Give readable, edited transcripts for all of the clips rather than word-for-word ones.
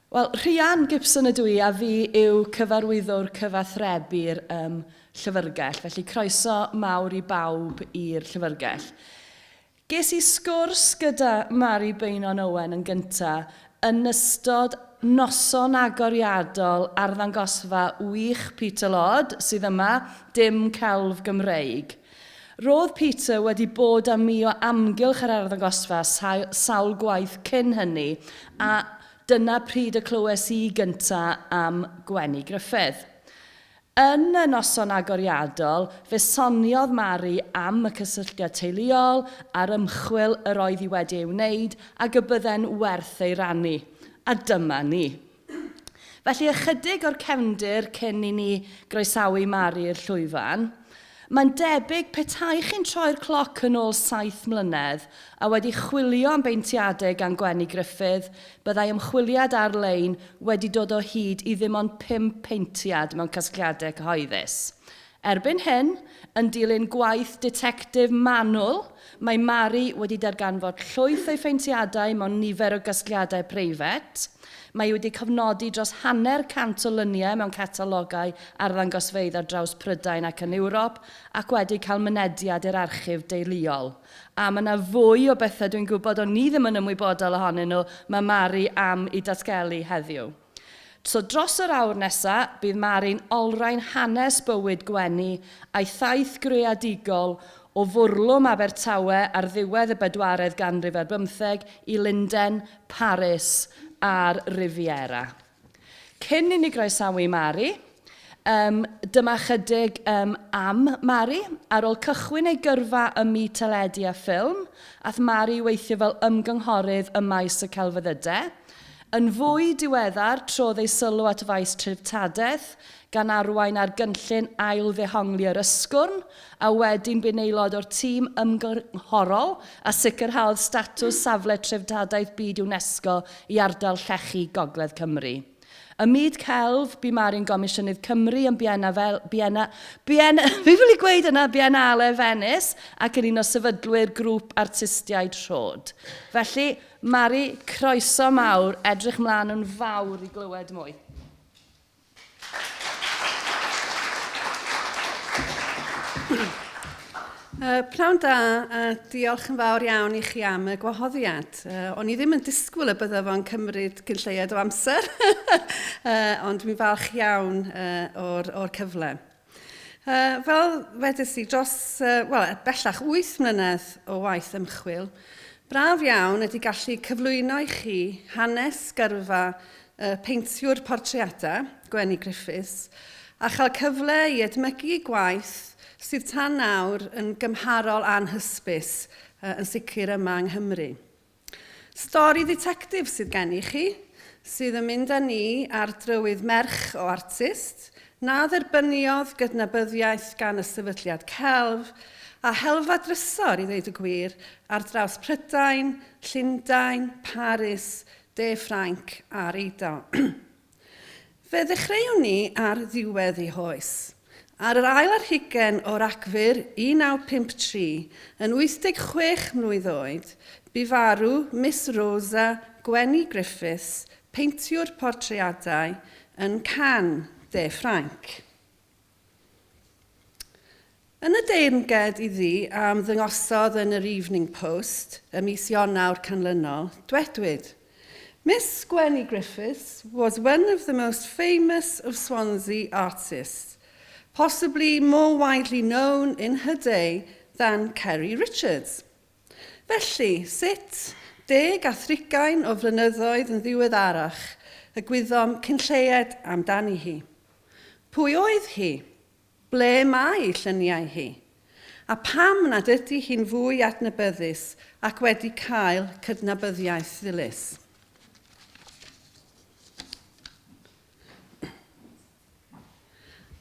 Wel, Rhian Gibson ydw i a fi yw cyfarwyddwr cyfathrebu'r um, llyfrgell, felly croeso mawr i bawb i'r llyfrgell. Ges i sgwrs gyda Mari Beynon Owen yn gynta yn ystod noson agoriadol arddangosfa wych Peter Lord sydd yma, Dim Celf Gymreig. Roedd Peter wedi bod â mi o amgylch yr arddangosfa sawl gwaith cyn hynny a dyna pryd y clywes i gynta am Gwenny Griffith. Yn y noson agoriadol, fe soniodd Mari am y cysylltiad teuluol a'r ymchwil yr oedd hi wedi ei wneud ac y bydde'n werth ei rannu. A dyma ni. Felly ychydig o'r cefndir cyn i ni groesawu Mari i'r llwyfan. Mae'n debyg petai chi'n troi'r cloc yn ôl 7 mlynedd a wedi chwilio am beintiadau gan Gwenny Griffith, byddai ymchwiliad ar-lein wedi dod o hyd i ddim ond pum peintiad mewn casgliadau cyhoeddus. Erbyn hyn, yn dilyn gwaith ditectif manwl, mae Mari wedi darganfod llwyth o'i pheintiadau mewn nifer o gasgliadau preifat. Mae wedi cofnodi dros 50 o luniau mewn catalogau arddangosfeydd ar draws Prydain ac yn Ewrop ac wedi cael mynediad i'r archif deuluol. A mae yna fwy o bethau dwi'n gwybod o'n ni ddim yn ymwybodol ohonyn nhw, mae Mari am i datgelu heddiw. So dros yr awr nesaf, bydd Mari'n olrhain hanes bywyd Gwenny a'i thaith greadigol o fwrlwm Abertawe ar ddiwedd y bedwaredd ganrif ar bymtheg i Lundain, Paris a'r Riviera. Cyn i ni groesawu Mari, dyma chydig am Mari. Ar ôl cychwyn ei gyrfa ym myd teledu a ffilm, ath Mari weithio fel ymgynghorydd ym maes y celfyddydau. Yn fwy diweddar, trodd ei sylw at faes treftadaeth, gan arwain ar gynllun ail ddehongli yr Ysgwrn, a wedyn bu'n aelod o'r tîm ymgynghorol a sicrhaodd statws safle treftadaeth byd UNESCO i ardal llechi Gogledd Cymru. Ym myd celf, bu Mari'n Gomisiynydd Cymru yn Bienna fel, Bienna, Bienna, fi ffili gweud yna, Biennale Venice, ac yn un o sefydlwyr grŵp artistiaid Rhod. Felly, Mari, croeso mawr, edrych mlaen yn fawr i glywed mwy. Pnawn da a diolch yn fawr iawn i chi am y gwahoddiad. O'n i ddim yn disgwyl y bydde fo'n cymryd cyn lleied o amser, ond dwi'n falch iawn o'r, or cyfle. Fel wedes i, dros, wel, bellach 8 mlynedd o waith ymchwil, braf iawn ydy gallu cyflwyno i chi hanes gyrfa peintiwr portreadau, Gwenny Griffiths, a chael cyfle i edmygu gwaith sydd tan nawr yn gymharol anhysbys yn sicr yma yng Nghymru. Stori dditectif sydd gen i chi, sydd yn mynd â ni ar drywydd merch o artist, na dderbyniodd gydnabyddiaeth gan y sefydliad celf, a helfa drysor, i ddweud y gwir, ar draws Prydain, Llundain, Paris, De Ffrainc a'r Eidal. Fe ddechreuwn ni ar ddiwedd ei hoes. Ar yr ail ar hugain o Ragfyr 1953, yn 86 mlwydd oed, bu farw Miss Rosa Gwenny Griffiths, peintiwr portreadau, yn Cannes, De Ffrainc. Yn y deyrnged iddi a ymddangosodd yn yr Evening Post y mis Ionawr canlynol, dwedwyd, "Miss Gwenny Griffiths was one of the most famous of Swansea artists, possibly more widely known in her day than Ceri Richards." Felly, sut, 30 o flynyddoedd yn ddiweddarach, y gwyddom cyn lleied amdani hi? Pwy oedd hi? Ble mae lluniau hi? A pam nad ydy hi'n fwy adnabyddus ac wedi cael cydnabyddiaeth ddilys?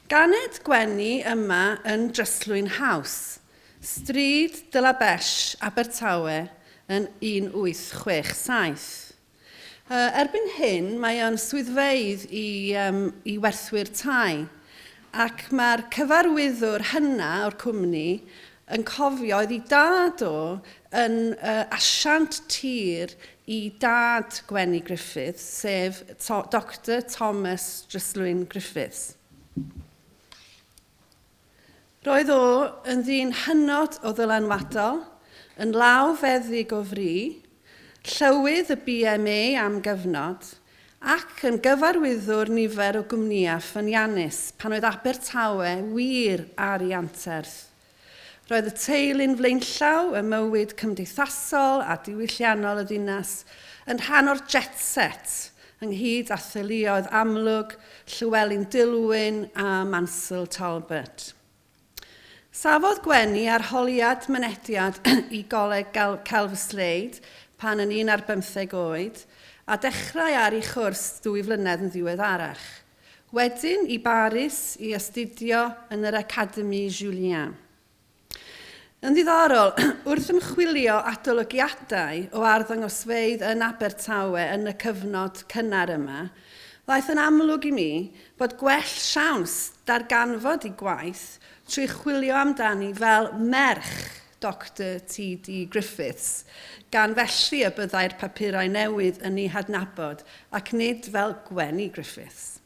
Ganed Gwenny yma yn Dryslwyn House, Stryd de la Beche, Abertawe, yn 1867. Erbyn hyn, mae o'n swyddfeydd i werthwyr tai, ac mae'r cyfarwyddwr hynna o'r cwmni yn cofio oedd ei dad o yn asiant tir. i dad Gwenny Griffiths, sef to Dr Thomas Dryslwyn Griffiths. Roedd o yn ddyn hynod o ddylanwadol, yn law feddyg o fri, llywydd y BMA am gyfnod, ac yn gyfarwyddwr nifer o gwmnïau ffyniannus pan oedd Abertawe wir ar ei anterth. Roedd y teulu'n flaenllaw ym mywyd cymdeithasol a diwylliannol y ddinas, yn rhan o'r jet set, ynghyd â theuluoedd amlwg Llywelyn Dillwyn a Mansel Talbot. Safodd Gwenny arholiad mynediad i Goleg Celf y Slade pan yn 11 oed, a dechrau ar ei chwrs ddwy flynedd yn ddiweddarach. Wedyn i Baris i astudio yn yr Académie Julian. Yn ddiddorol, wrth ymchwilio adolygiadau o arddangosfeydd yn Abertawe yn y cyfnod cynnar yma, ddaeth yn amlwg i mi bod gwell siawns darganfod ei gwaith trwy chwilio amdani fel merch Doctor T.D. Griffiths, gan felly y byddai'r papurau newydd yn ei hadnabod ac nid fel Gwenny Griffiths.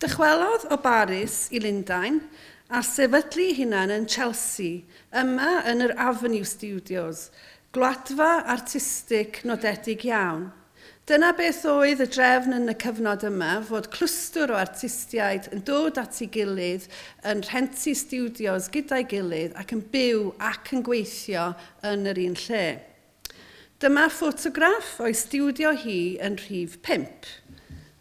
Dychwelodd o Baris i Lundain a sefydlu ei hunan yn Chelsea, yma yn yr Avenue Studios, gwladfa artistig nodedig iawn. Dyna beth oedd y drefn yn y cyfnod yma, fod clwstwr o artistiaid yn dod at ei gilydd, yn rhentu stiwdios gyda'i gilydd ac yn byw ac yn gweithio yn yr un lle. Dyma ffotograff o'i stiwdio hi yn rhif 5.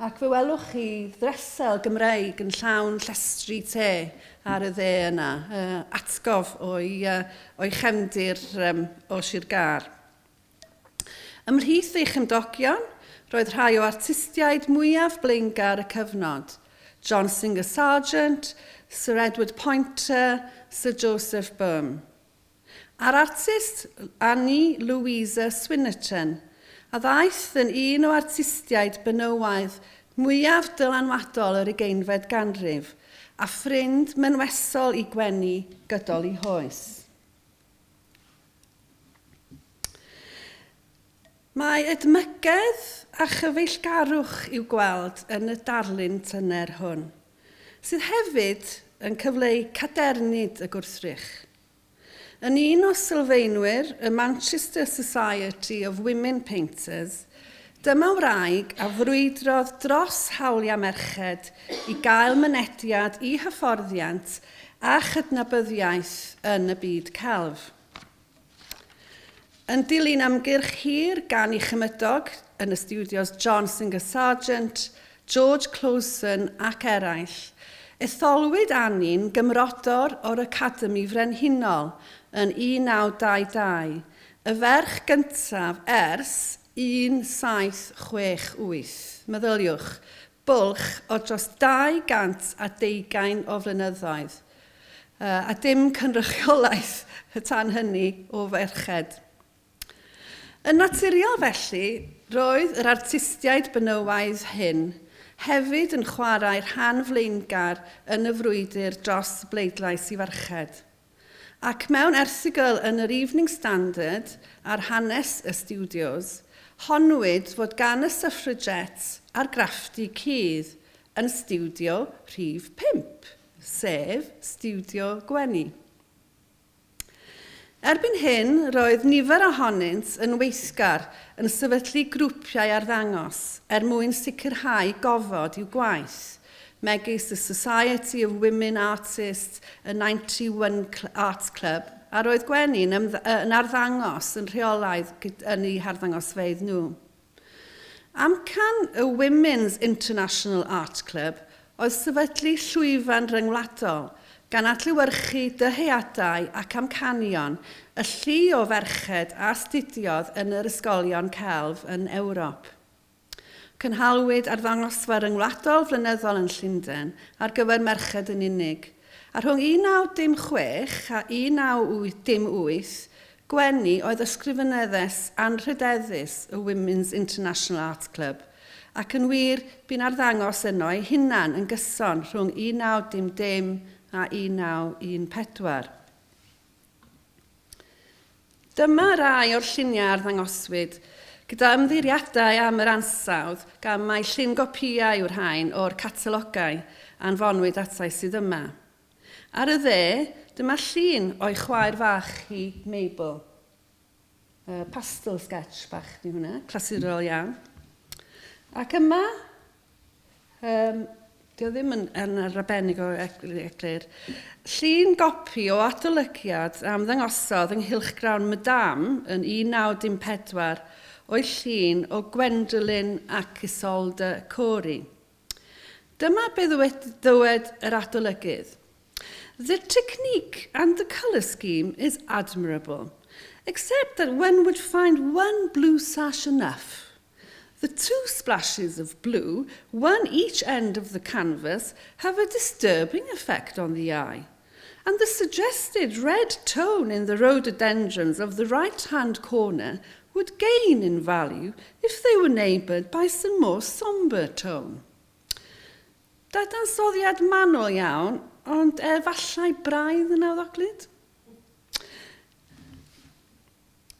Ac fe welwch chi ddresel Gymreig yn llawn llestri te ar y dde yna, atgof o'i, o'i chefndir um, o Sir Gâr. Ymhlith ei chymdogion, roedd rhai o artistiaid mwyaf blaengar y cyfnod, John Singer Sargent, Sir Edward Poynter, Sir Joseph Boehm. A'r artist Annie Louisa Swinnerton, a ddaeth yn un o artistiaid benywaidd mwyaf dylanwadol yr ugeinfed ganrif, a ffrind mynwesol i Gwenny gydol ei hoes. Mae edmygedd a chyfeillgarwch i'w gweld yn y darlun tyner hwn, sydd hefyd yn cyfleu cadernid y gwrthrych. Yn un o sylfaenwyr y Manchester Society of Women Painters, dyma wraig a frwydrodd dros hawliau merched i gael mynediad i hyfforddiant a chydnabyddiaeth yn y byd celf. Yn dilyn ymgyrch hir gan ei chymydog yn y stiwdios John Singer Sargent, George Clawson ac eraill, etholwyd Annie'n gymrodor o'r Academi Frenhinol yn 1922, y ferch gyntaf ers 1768. Meddyliwch, bwlch o dros 220 o flynyddoedd, a dim cynrychiolaeth tan hynny o ferched. Yn naturiol felly, roedd yr artistiaid benywaidd hyn hefyd yn chwarae rhan flaengar yn y frwydr dros bleidlais i ferched. Ac mewn erthygl yn yr Evening Standard ar hanes y stiwdios, honnwyd fod gan y suffragettes argraffdy cudd yn stiwdio rhif 5, sef Stiwdio Gwenny. Erbyn hyn, roedd nifer ohonynt yn weithgar yn sefydlu grwpiau arddangos er mwyn sicrhau gofod i'w gwaith, megis y Society of Women Artists, y 91 Arts Club, a roedd Gwenny'n yn arddangos yn rheolaidd yn eu harddangosfeydd nhw. Amcan y Women's International Art Club oedd sefydlu llwyfan ryngwladol, gan adlewyrchu dyheadau ac amcanion y llu o ferched a astudiodd yn yr ysgolion celf yn Ewrop. Cynhalwyd arddangosfa ryngwladol flynyddol yn Llundain ar gyfer merched yn unig, a rhwng 1906 a 1918, Gwenny oedd ysgrifenyddes anrhydeddus y Women's International Art Club, ac yn wir, bu'n arddangos yno ei hunan yn gyson rhwng 1910 a 1914. Dyma rai o'r lluniau arddangoswyd, gyda ymddiheuriadau am yr ansawdd gan mai llungopïau yw'r rhain o'r catalogau anfonwyd atai sydd yma. Ar y dde, dyma llun o'i chwaer fach hi, Mabel. Pastel sketch bach di hwnna, clasurol iawn. Ac yma, dio ddim yn arbennig o eglur, llun gopi o adolygiad a ymddangosodd yng nghylchgrawn Madame yn 1914 oedd llun o Gwendoline ac Isolde Cory. Dyma be ddywed yr adolygydd. The technique and the colour scheme is admirable, except that one would find one blue sash enough. The two splashes of blue, one each end of the canvas, have a disturbing effect on the eye. And the suggested red tone in the rhododendrons of the right-hand corner would gain in value if they were neighboured by some more sombre tone. Dadansoddiad manwl iawn, ond efallai braidd yn nawddoglyd.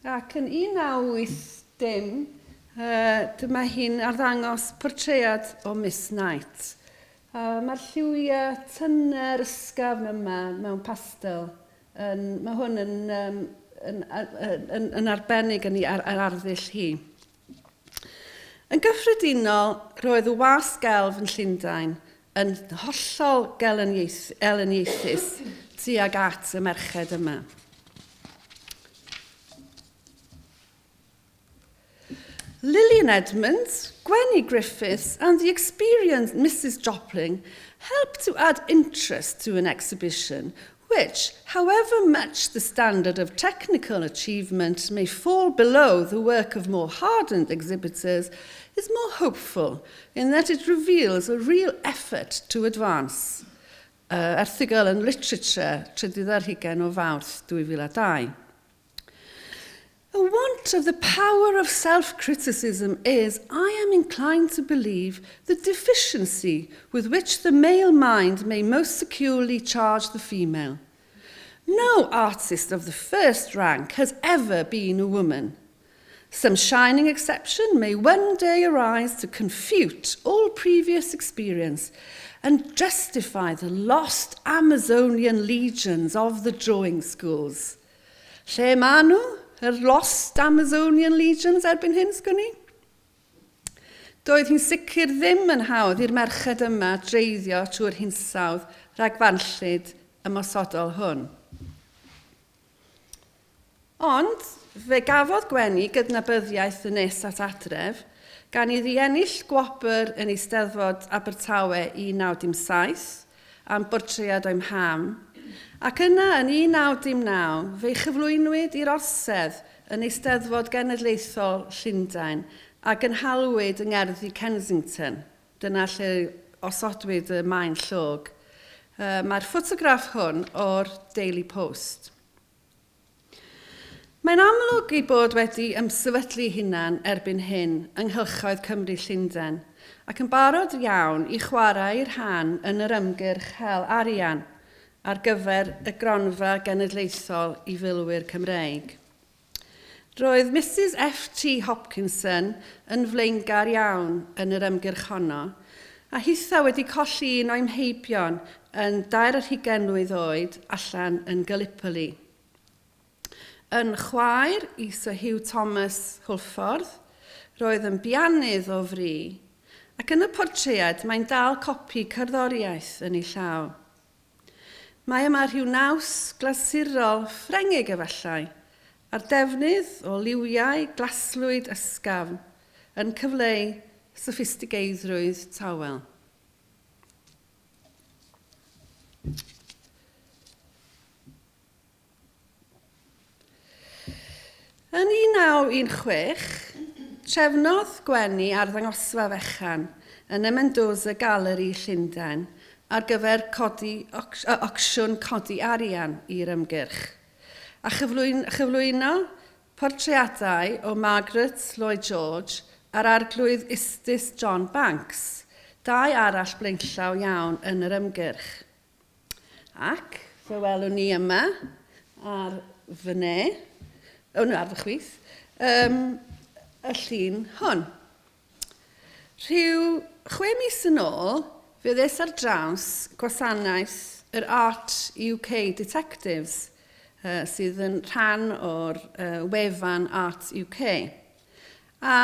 Ac yn 1980, dyma hi'n arddangos portread o Miss Knight. Mae'r lliwiau tyner ysgafn yma mewn pastel, yn, mae hwn yn, um, yn, yn, yn arbennig yn ei ar, ar arddull hi. Yn gyffredinol, roedd y wasg gelf yn Llundain yn hollol gelyniaethus tuag at y merched yma. Lilian Edmonds, Gwenny Griffiths and the experienced Mrs Jopling helped to add interest to an exhibition which, however much the standard of technical achievement may fall below the work of more hardened exhibitors, is more hopeful in that it reveals a real effort to advance. Erthygl yn Literature, trydydd ar hugain o Fawrth 2002. A want of the power of self-criticism is, I am inclined to believe, the deficiency with which the male mind may most securely charge the female. No artist of the first rank has ever been a woman. Some shining exception may one day arise to confute all previous experience and justify the lost Amazonian legions of the drawing schools. Lle maen nhw? Yr lost Amazonian legions erbyn hyn, sgwn i? Doedd hi'n sicr ddim yn hawdd i'r merched yma dreiddio trwy'r hinsawdd rhagfarnllyd ymosodol hwn. Ond fe gafodd Gwenny gydnabyddiaeth yn nes at adref, gan iddi ennill gwobr yn Eisteddfod Abertawe 1907 am bortread o'i mham, ac yna yn 1909 fe'i chyflwynwyd i'r Orsedd yn Eisteddfod Genedlaethol Llundain a gynhaliwyd yng Ngerddi Kensington. Dyna lle osodwyd y maen llog. Mae'r ffotograff hwn o'r Daily Post. Mae'n amlwg ei bod wedi ymsefydlu hunan erbyn hyn yng nghylchoedd Cymru Llundain, ac yn barod iawn i chwarae ei rhan yn yr ymgyrch hel arian ar gyfer y Gronfa Genedlaethol i Filwyr Cymreig. Roedd Misus FT Hopkinson yn flaengar iawn yn yr ymgyrch honno, a hitha wedi colli un o'i mheibion yn 22 mlwydd oed allan yn Gallipoli. Yn chwaer i Sir Hugh Thomas Hwlffordd, roedd yn bianydd o fri, ac yn y portread mae'n dal copi cerddoriaeth yn ei llaw. Mae yma rhyw naws glasurol Ffrengig efallai, a'r defnydd o liwiau glaslwyd ysgafn yn cyfleu soffistigeiddrwydd tawel. Yn 1916, trefnodd Gwenny arddangosfa fechan yn y Mendoza Gallery, Llundain, ar gyfer codi ocsiwn codi arian i'r ymgyrch, a chyflwyno portreadau o Margaret Lloyd George a'r Arglwydd Ustus John Banks, dau arall blaenllaw iawn yn yr ymgyrch. Ac fe welwn ni yma ar fy ne, o, no, ar fy chwith, y llun hwn. Rhyw 6 mis yn ôl, fe ddes ar draws gwasanaeth yr Art UK Detectives, sydd yn rhan o'r wefan Art UK. A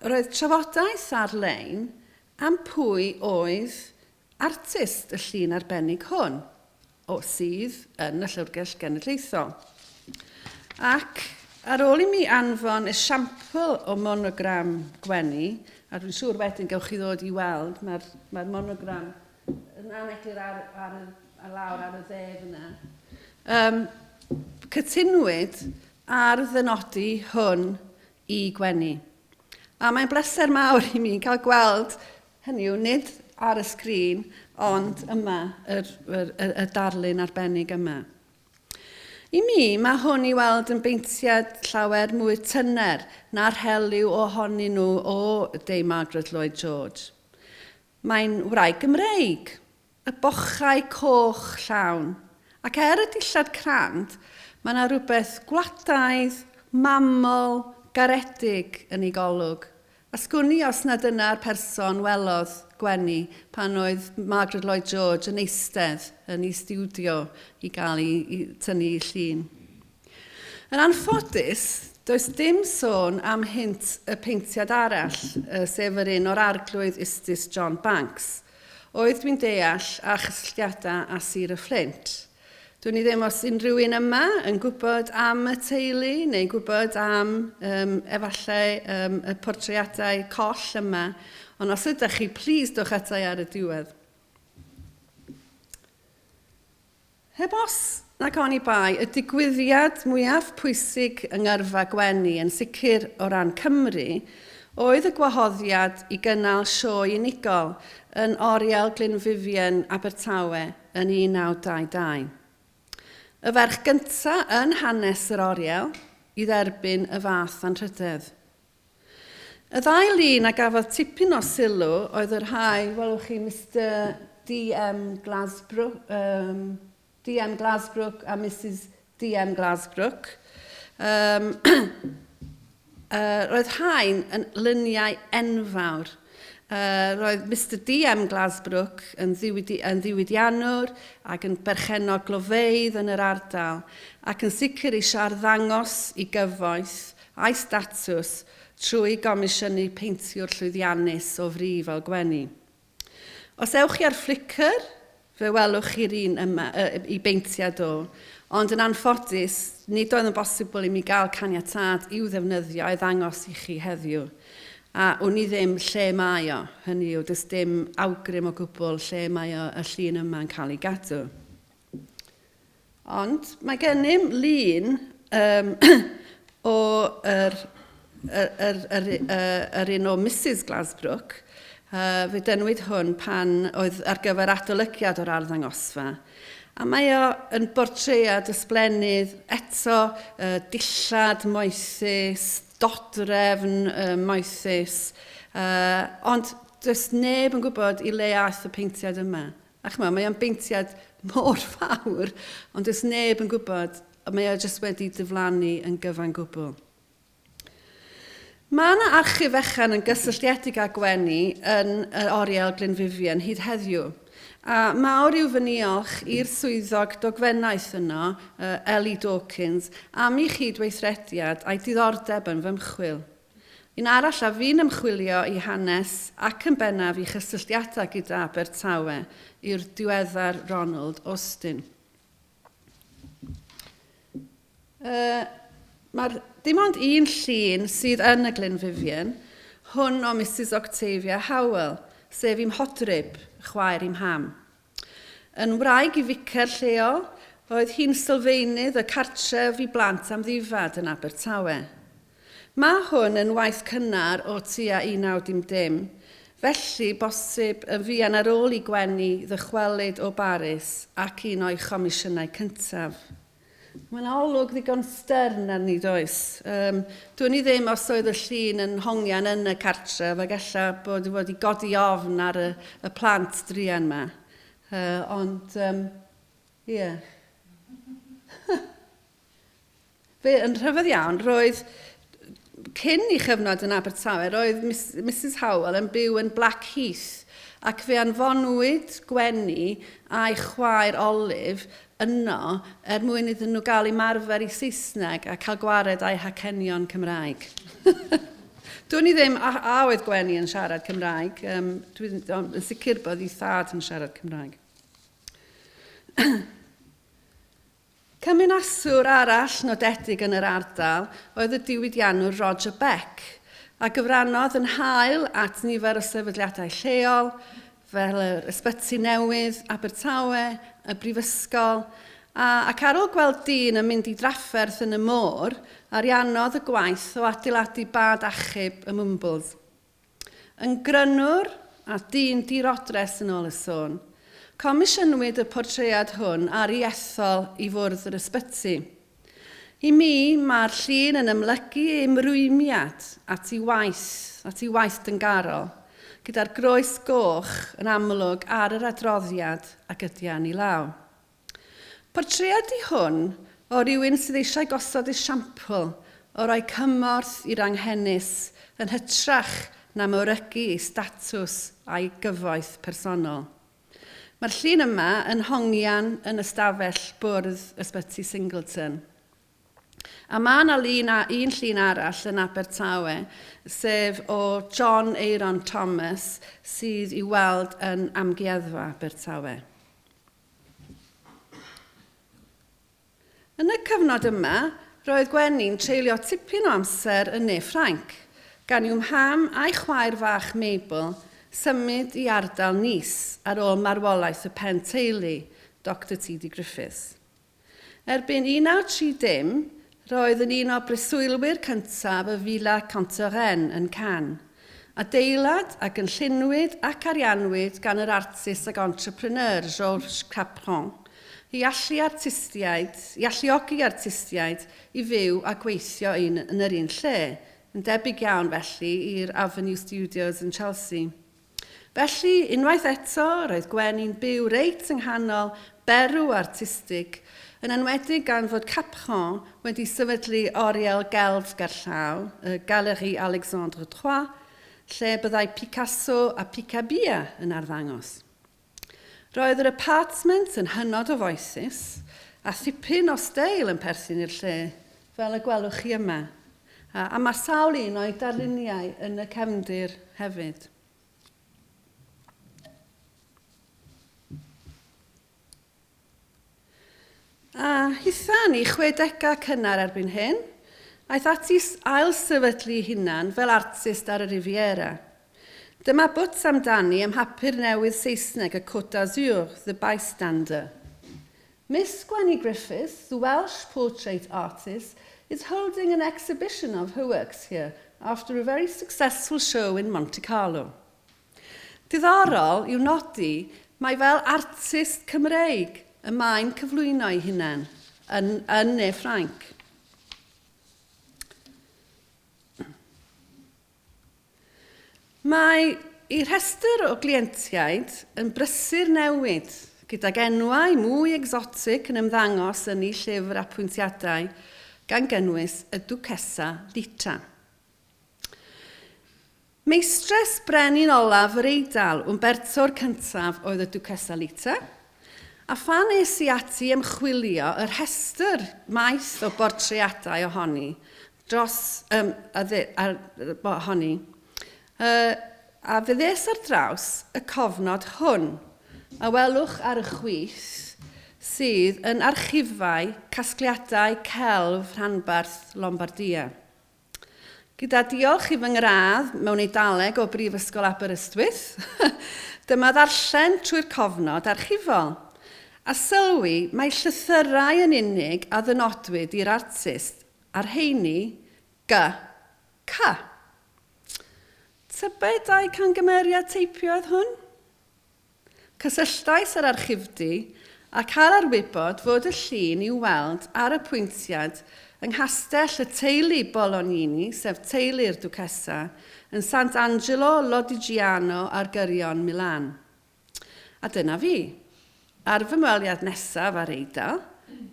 roedd trafodaeth ar-lein am pwy oedd artist y llun arbennig hwn, o sydd yn y Llyfrgell Genedlaethol. Ac ar ôl i mi anfon esiampl o monogram Gwenni, a dwi'n siŵr wedyn gewch chi ddod i weld, mae'r mae monogram yn aneglur ar, ar, ar lawr ar y dde fyna. Cytunwyd ar ddynodi hwn i Gwenni. A mae'n bleser mawr i mi cael gweld, hynny yw, nid ar y sgrin, ond yma, yr, yr, y, y darlun arbennig yma. I mi, mae hwn i weld yn beintiad llawer mwy tyner na'r helyw ohonyn nhw o Dame Margaret Lloyd George. Mae'n wraig Gymreig, y bochau coch llawn, ac er y dillad crand, mae yna rhywbeth gwladaidd, mamol, garedig yn ei golwg. A sgwn i os na dyna'r person welodd Gwenni pan oedd Margaret Lloyd George yn eistedd yn ei stiwdio i gael ei, i tynnu ei llun. Yn anffodus, does dim sôn am hynt y peintiad arall, sef yr un o'r Arglwydd Ustus John Banks, oedd dwi'n deall â chysylltiadau â Sir y Fflint. Dwn i ddim os unrhyw un yma yn gwybod am y teulu neu'n gwybod am um, efallai um, y portreadau coll yma, ond os ydych chi, please dwch atai ar y diwedd. Heb os nac oni bai, y digwyddiad mwyaf pwysig yng ngyrfa Gwenni, yn sicr o ran Cymru, oedd y gwahoddiad i gynnal sioe unigol yn Oriel Glynn Vivian, Abertawe, yn 1922. Y ferch gyntaf yn hanes yr oriel i dderbyn y fath anrhydedd. Y ddau lun a gafodd tipyn o sylw oedd y rhai, welwch chi, Mister DM Glasbrook, DM Glasbrook a Misus DM Glasbrook. Roedd rhain yn luniau enfawr. Roedd Mister DM Glasbrook yn, ddiwydi, yn ddiwydiannwr ac yn berchennog glofeydd yn yr ardal ac yn sicr eisiau arddangos i gyfoeth a'i statws trwy gomisiynu peintiwr llwyddiannus o fri fel Gwenni. Os ewch chi ar Flickr, fe welwch chi'r un yma, i beintiad o, ond yn anffodus, nid oedd yn bosibl i mi gael caniatâd i'w ddefnyddio a'i ddangos i chi heddiw. A wn i ddim lle mae o, hynny yw, does dim awgrym o gwbl lle mae o, y llun yma'n cael ei gadw. Ond mae gennym lun um, o yr, yr, yr, yr, yr un o Mrs Glasbrook. Fe dynwyd hwn pan oedd ar gyfer adolygiad o'r arddangosfa. A mae o yn bortread ysblennydd, eto dillad moethus, dodrefn moethus, ond does neb yn gwybod i le aeth y peintiad yma. A ch'mod, mae o'n beintiad mor fawr, ond does neb yn gwybod, mae o jyst wedi diflannu yn gyfan gwbl. Mae yna archif fechan yn gysylltiedig â Gwenni yn yr oriel Glyn Vivian hyd heddiw. A mawr yw fy niolch i'r swyddog dogfennaeth yno, Ellie Dawkins, am ei chydweithrediad a'i diddordeb yn fy ymchwil. Un arall a fu'n ymchwilio i hanes ac yn bennaf i chysylltiadau gyda Abertawe yw'r diweddar Ronald Austin. Mae'r dim ond un llun sydd yn y Glynn Vivian, hwn o Mrs Octavia Howell, sef i'm hodryb, chwaer i'm ham. Yn wraig i ficer lleol, roedd hi'n sylfaenydd y cartref i blant amddifad yn Abertawe. Mae hwn yn waith cynnar o tua 1910, felly bosib yn fuan ar ôl i Gwenni ddychwelyd o Baris ac un o'i chomisiynau cyntaf. Mae yna olwg ddigon stern arni, does? Dwn i ddim os oedd y llun yn hongian yn y cartref ac ella bod wedi godi ofn ar y, y plant druan yma. Ond, ie. Yeah. Fe, yn rhyfedd iawn, roedd cyn i chyfnod yn Abertawe, roedd Mrs Howell yn byw yn Blackheath, ac fe anfonwyd Gwenny a'i chwaer Olive yno er mwyn iddyn nhw gael ymarfer i Saesneg a cael gwared â'u hacenion Cymraeg. Dwn i ddim a, a oedd Gwenny yn siarad Cymraeg. Um, dwi'n yn sicr bod ei thad yn siarad Cymraeg. Cymwynaswr arall nodedig yn yr ardal oedd y diwydiannwr Roger Beck, a gyfrannodd yn hael at nifer o sefydliadau lleol, fel yr Ysbyty Newydd, Abertawe, y Brifysgol, a, ac ar ôl gweld dyn yn mynd i drafferth yn y môr, ariannodd y gwaith o adeiladu bad achub y Mwmbwls. Yn grynwr a dyn dirodres yn ôl y sôn. Comisiynwyd y portread hwn ar ei ethol i fwrdd yr ysbyty. I mi, mae'r llun yn ymlygu ei ymrwymiad at ei waith, at ei waith dyngarol, gyda'r groes goch yn amlwg ar yr adroddiad ac ydian i law. Portread di hwn o rywun sydd eisiau gosod esiampl o roi cymorth i'r anghenus yn hytrach na mawrygu ei statws a'i gyfoeth personol. Mae'r llun yma yn hongian yn ystafell bwrdd Ysbyty Singleton. A mae yna lun a, un llun arall yn Abertawe, sef o John Aeron Thomas, sydd i'w weld yn Amgueddfa Abertawe. Yn y cyfnod yma, roedd Gwenny'n treulio tipyn o amser yn ne Ffrainc, gan i'w mham a'i chwaer fach Mabel symud i ardal Nice ar ôl marwolaeth y pen teulu, Doctor TD Griffiths. Erbyn 1930, roedd yn un o breswylwyr cyntaf y Villa Cantarenne yn Cannes, adeilad a gynllunwyd ac ariannwyd gan yr artist ac entrepreneur Georges Capron i allu artistiaid, i alluogi artistiaid i fyw a gweithio un yn yr un lle, yn debyg iawn felly i'r Avenue Studios yn Chelsea. Felly, unwaith eto, roedd Gwenny'n byw reit yng nghanol berw artistig, yn enwedig gan fod Capron wedi sefydlu oriel gelf gerllaw, y Galerie Alexandre III, lle byddai Picasso a Picabia yn arddangos. Roedd yr apartment yn hynod o foethus, a thipyn o steil yn perthyn i'r lle, fel y gwelwch chi yma. A, a mae sawl un o'i darluniau yn y cefndir hefyd. A hitha ni chwedegau cynnar erbyn hyn, aeth ati ail-sefydlu ei hunan fel artist ar y Riviera. Dyma bwt amdani ym mhapur newydd Saesneg y Côte d'Azur, The Bystander. Miss Gwenny Griffiths, the Welsh portrait artist, is holding an exhibition of her works here after a very successful show in Monte Carlo. Diddorol yw nodi mai fel artist Cymreig y mae'n cyflwyno ei hunan yn, yn Ne Ffrainc. Mae ei rhestr o glientiaid yn brysur newid, gydag enwau mwy egsotig yn ymddangos yn ei llyfr apwyntiadau, gan gynnwys y Duchessa Lita. Meistres brenin olaf yr Eidal, Umberto'r cyntaf, oedd y Duchessa Lita, a phan es i ati ymchwilio y rhestr maith o bortreadau ohoni, dros, um, a dde, a, ohoni, uh, a fe ddes ar draws y cofnod hwn, a welwch ar y chwith, sydd yn archifau casgliadau celf rhanbarth Lombardia. Gyda diolch i fy ngradd mewn Eidaleg o Brifysgol Aberystwyth, dyma ddarllen trwy'r cofnod archifol, a sylwi mai llythyrau yn unig a ddynodwyd i'r artist, a'r rheini G. C. Tybed ai cangymeriad teipio oedd hwn? Cysylltais â'r archifdy a cael arwybod fod y llun i'w weld ar y pwyntiad yng nghastell y teulu Bolognini, sef teulu'r Duchessa, yn Sant Angelo Lodigiano ar gyrion Milan. A dyna fi. Ar fy ymweliad nesaf â'r Eidal,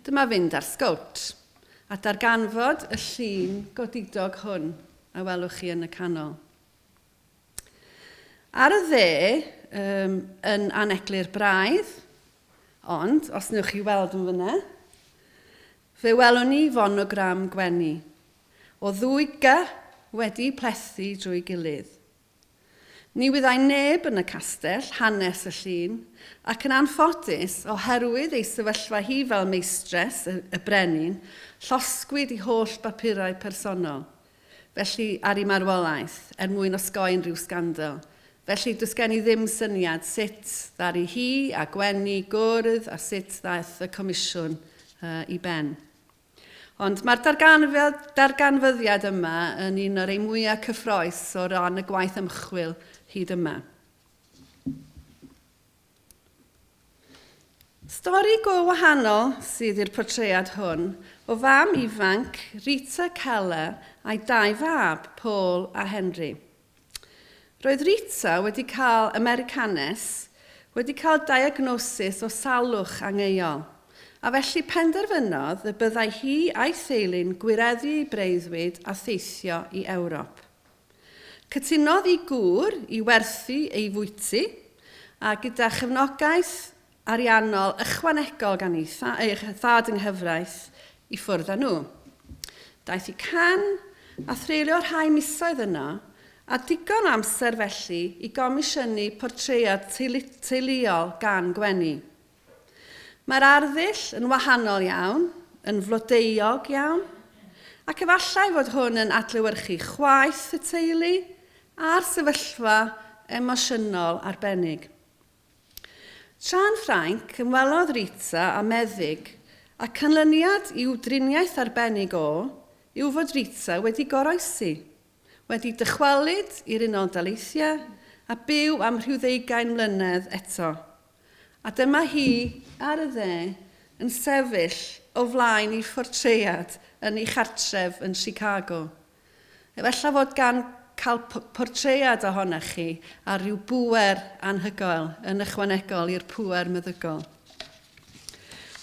dyma fynd ar sgowt. a darganfod y llun godidog hwn a welwch chi yn y canol. Ar y dde, um, yn aneglur braidd, ond, os newch chi weld yn fyna, fe welwn ni fonogram Gwenni, o ddwy G wedi plethu drwy gilydd. Ni wyddai neb yn y castell hanes y llun, ac yn anffodus, oherwydd ei sefyllfa hi fel meistres y, y brenin, llosgwyd i holl bapurau personol. Felly, ar ei marwolaeth, er mwyn osgoi unrhyw sgandal. Felly, does gen i ddim syniad sut ddaru hi a Gwenni gwrdd a sut ddaeth y comisiwn uh, i ben. Ond mae'r darganfydd, darganfyddiad yma yn un o'r ei mwyaf cyffroes o ran y gwaith ymchwil hyd yma. Stori go wahanol sydd i'r portread hwn o fam ifanc Rita Keller a'i dau fab, Paul a Henry. Roedd Rita wedi cael Americanes, wedi cael diagnosis o salwch angeuol, a felly penderfynodd y byddai hi a'i theulu'n gwireddu ei breuddwyd a theithio i Ewrop. Cytunodd ei gŵr i werthu ei fwyty, a gyda chefnogaeth ariannol ychwanegol gan ei, tha, ei thad yng nghyfraith i ffwrdd â nhw. Daeth i Cannes a threulio rhai misoedd yno, a digon o amser felly i gomisiynu portread teulu, teuluol gan Gwenni. Mae'r arddull yn wahanol iawn, yn flodeuog iawn, ac efallai fod hwn yn adlewyrchu chwaeth y teulu a'r sefyllfa emosiynol arbennig. Tra'n Ffrainc, ymwelodd Rita â meddyg, a canlyniad i'w driniaeth arbennig o yw fod Rita wedi goroesi, wedi dychwelyd i'r Unol Daleithiau a byw am rhyw ddeugain mlynedd eto. A dyma hi, ar y dde, yn sefyll o flaen ei phortread yn ei chartref yn Chicago. Efallai fod gan cael portread ohonoch chi ar ryw bŵer anhygoel yn ychwanegol i'r pŵer meddygol.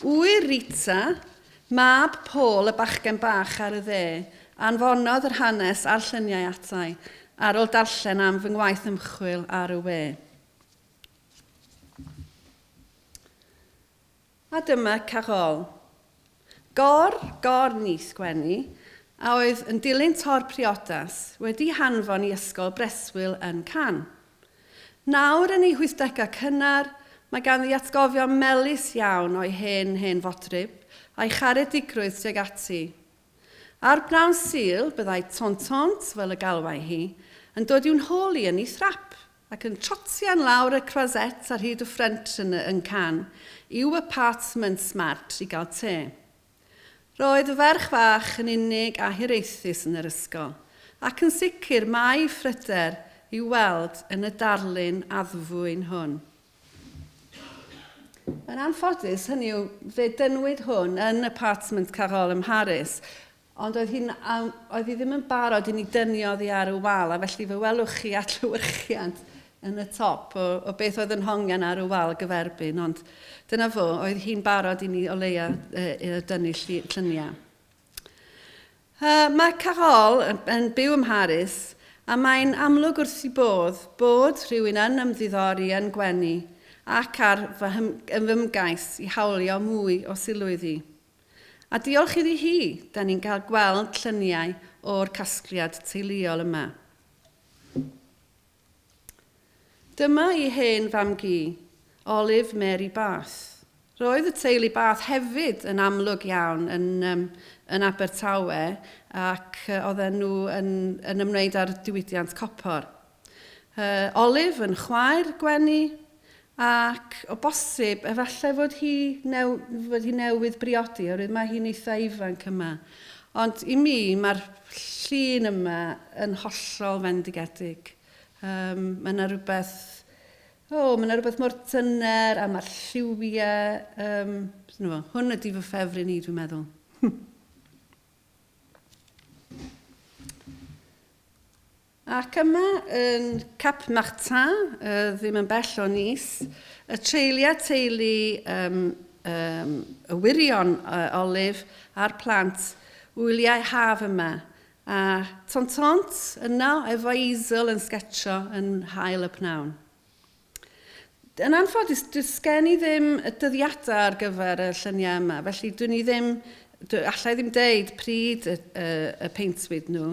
Ŵyr Rita, mab Paul y bachgen bach ar y dde, anfonodd yr hanes a'r lluniau atai ar ôl darllen am fy ngwaith ymchwil ar y we. A dyma Carole. Gor, gor nith Gwenni, a oedd yn dilyn tor priodas, wedi hanfon i ysgol breswyl yn Cannes. Nawr yn ei hwythdegau cynnar, mae ganddi atgofion melys iawn o'i hen, hen fodryb, a'i charedigrwydd tuag ati. Ar bnawn Sul, byddai Tontont, fel y galwai hi, yn dod i'w nhôl i yn ei thrap, ac yn trotian lawr y Croisette ar hyd y ffrynt yn, yn Cannes i'w apartment smart i gael te. Roedd y ferch fach yn unig a hiraethus yn yr ysgol, ac yn sicr mae phryder i'w weld yn y darlun addfwyn hwn. Yn anffodus, hynny yw, fe dynnwyd hwn yn apartment Carole ym Mharis, Ond oedd, hi'n, oedd hi ddim yn barod i ni dynnu oddi ar y wal, a felly fe welwch chi adlewyrchiad yn y top o, o beth oedd yn hongian ar y wal gyferbyn, ond dyna fo, oedd hi'n barod i ni o leia e, dynnu lluniau. Mae Carol yn, yn byw ym Mharis, a mae'n amlwg wrth i bodd bod rhywun yn ymddiddori yn gwenu ac ar fy, fy ymgais i hawlio mwy o sylw iddi. A diolch iddi hi, da ni'n cael gweld lluniau o'r casgliad teuluol yma. Dyma i hen fam-gu, Olive Mary Bath. Roedd y teulu Bath hefyd yn amlwg iawn yn, um, yn Abertawe ac oedden nhw yn, yn ymwneud â'r diwydiant copor. Olive yn chwaer Gwenni, ac o bosib, efallai fod hi, new, fod hi newydd briodi, oherwydd mae hi'n eitha ifanc yma. Ond i mi, mae'r llun yma yn hollol fendigedig. Um, mae yna rhywbeth, oh, mae yna rhywbeth mor tyner a mae'r lliwiau. Um, hwn ydy fy ffefryn i, dwi'n meddwl. Ac yma yn Cap Martin, uh, ddim yn bell o Nice, y treuliau teulu um, um, y wirion uh, Olive a'r plant wyliau haf yma, a Tontont yno efo easel yn sgetsio yn haul y pnawn. Yn anffodus, does gen i ddim y dyddiadau ar gyfer y lluniau yma, felly dwn i ddim, allai ddim deud pryd y, y, y peintwyd nhw.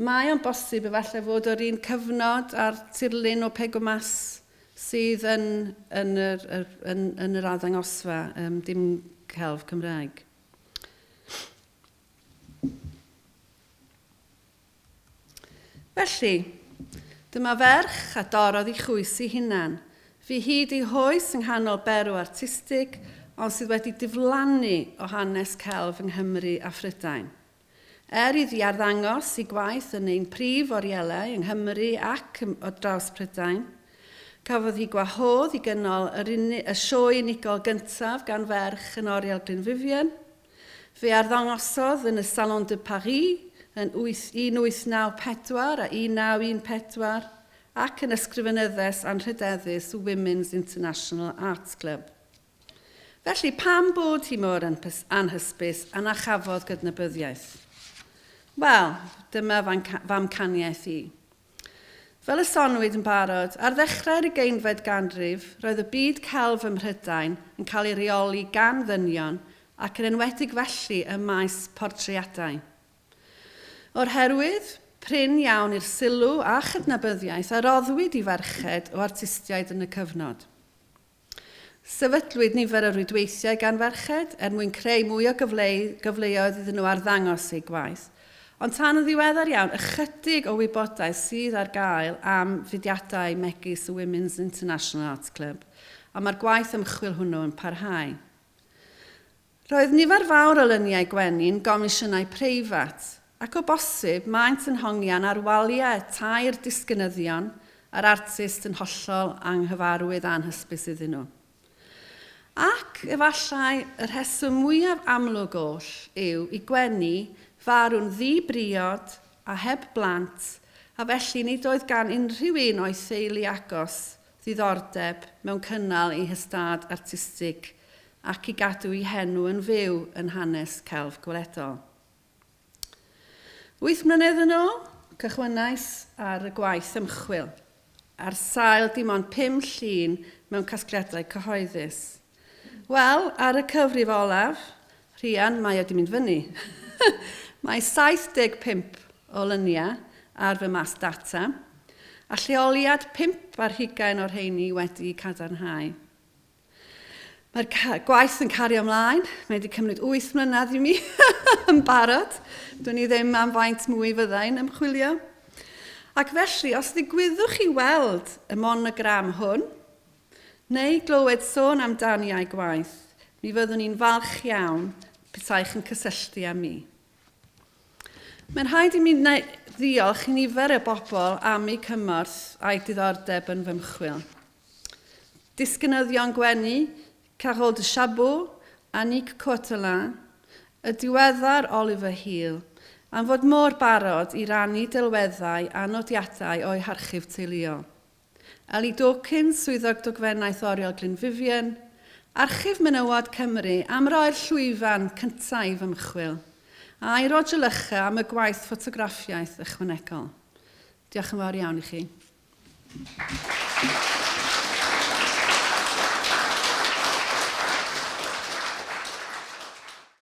Mae o'n bosib efallai fod o'r un cyfnod a'r tirlun o Pegomas sydd yn, yn, yr, yr, yn, yn yr arddangosfa, dim celf Cymraeg. Felly, dyma ferch a dorrodd ei chwys ei hunan. Fu hyd ei hoes yng nghanol berw artistig, ond sydd wedi diflannu o hanes celf yng Nghymru a Phrydain. Er iddi arddangos ei gwaith yn ein prif orielau yng Nghymru ac o draws Prydain, cafodd hi gwahodd i gynnal yr y sioe unigol gyntaf gan ferch yn Oriel Glynn Vivian. Fe arddangosodd yn y Salon de Paris yn 1894 a 1914 ac yn ysgrifenyddes anrhydeddus Women's International Arts Club. Felly, pam bod hi mor anhysbys a na chafodd gydnabyddiaeth? Wel, dyma f'amcaniaeth i. Fel y soniwyd yn barod, ar ddechrau'r ugeinfed ganrif, roedd y byd celf ym Mhrydain yn cael ei reoli gan ddynion ac yn enwedig felly ym maes portreadau. O'r herwydd, prin iawn i'r sylw a chydnabyddiaeth a roddwyd i ferched o artistiaid yn y cyfnod. Sefydlwyd nifer o rwydweithiau gan ferched er mwyn creu mwy o gyfleoedd iddyn nhw arddangos eu gwaith. Ond tan yn ddiweddar iawn, ychydig o wybodaeth sydd ar gael am fudiadau megis y Women's International Arts Club, a mae'r gwaith ymchwil hwnnw yn parhau. Roedd nifer fawr o luniau Gwenni'n gomisiynau preifat, ac o bosib maent yn hongian ar waliau tai'r disgynyddion a'r artist yn hollol anghyfarwydd anhysbys iddyn nhw. Ac efallai y rheswm mwyaf amlwg oll yw i Gwenni farw'n ddi-briod a heb blant, a felly nid oedd gan unrhyw un o'i theulu agos ddiddordeb mewn cynnal ei hystâd artistig ac i gadw ei henw yn fyw yn hanes celf gweledol. 8 mlynedd yn ôl, cychwynnais ar y gwaith ymchwil, ar sail dim ond 5 llun mewn casgliadau cyhoeddus. Wel, ar y cyfrif olaf, Rhian, mae o 'di mynd fyny. Mae 75 o luniau ar fy mas data, a lleoliad 5 ar hugain o'r rheini wedi'u cadarnhau. Mae'r gwaith yn cario ymlaen. Mae wedi cymryd 8 mlynedd i mi yn barod. Dwn i ddim am faint mwy fyddai'n ymchwilio. Ac felly, os ddigwyddwch chi weld y monogram hwn, neu glywed sôn amdani a'i gwaith, mi fyddwn i'n falch iawn petaech yn cysylltu â mi. Mae'n rhaid i mi ddiolch i nifer o bobl am eu cymorth a'i diddordeb yn fy ymchwil. Disgynyddion Gwenni, Carole de Chabot, Annick Courtelin, y diweddar Oliver Heal, am fod mor barod i rannu delweddau a nodiadau o'i harchif teuluol. Ellie Dawkins, swyddog dogfennaeth Oriel Glynn Vivian, Archif Menywod Cymru am roi'r llwyfan cyntaf i fy ymchwil, a i Roger Lycha am y gwaith ffotograffiaeth ychwanegol. Diolch yn fawr iawn i chi.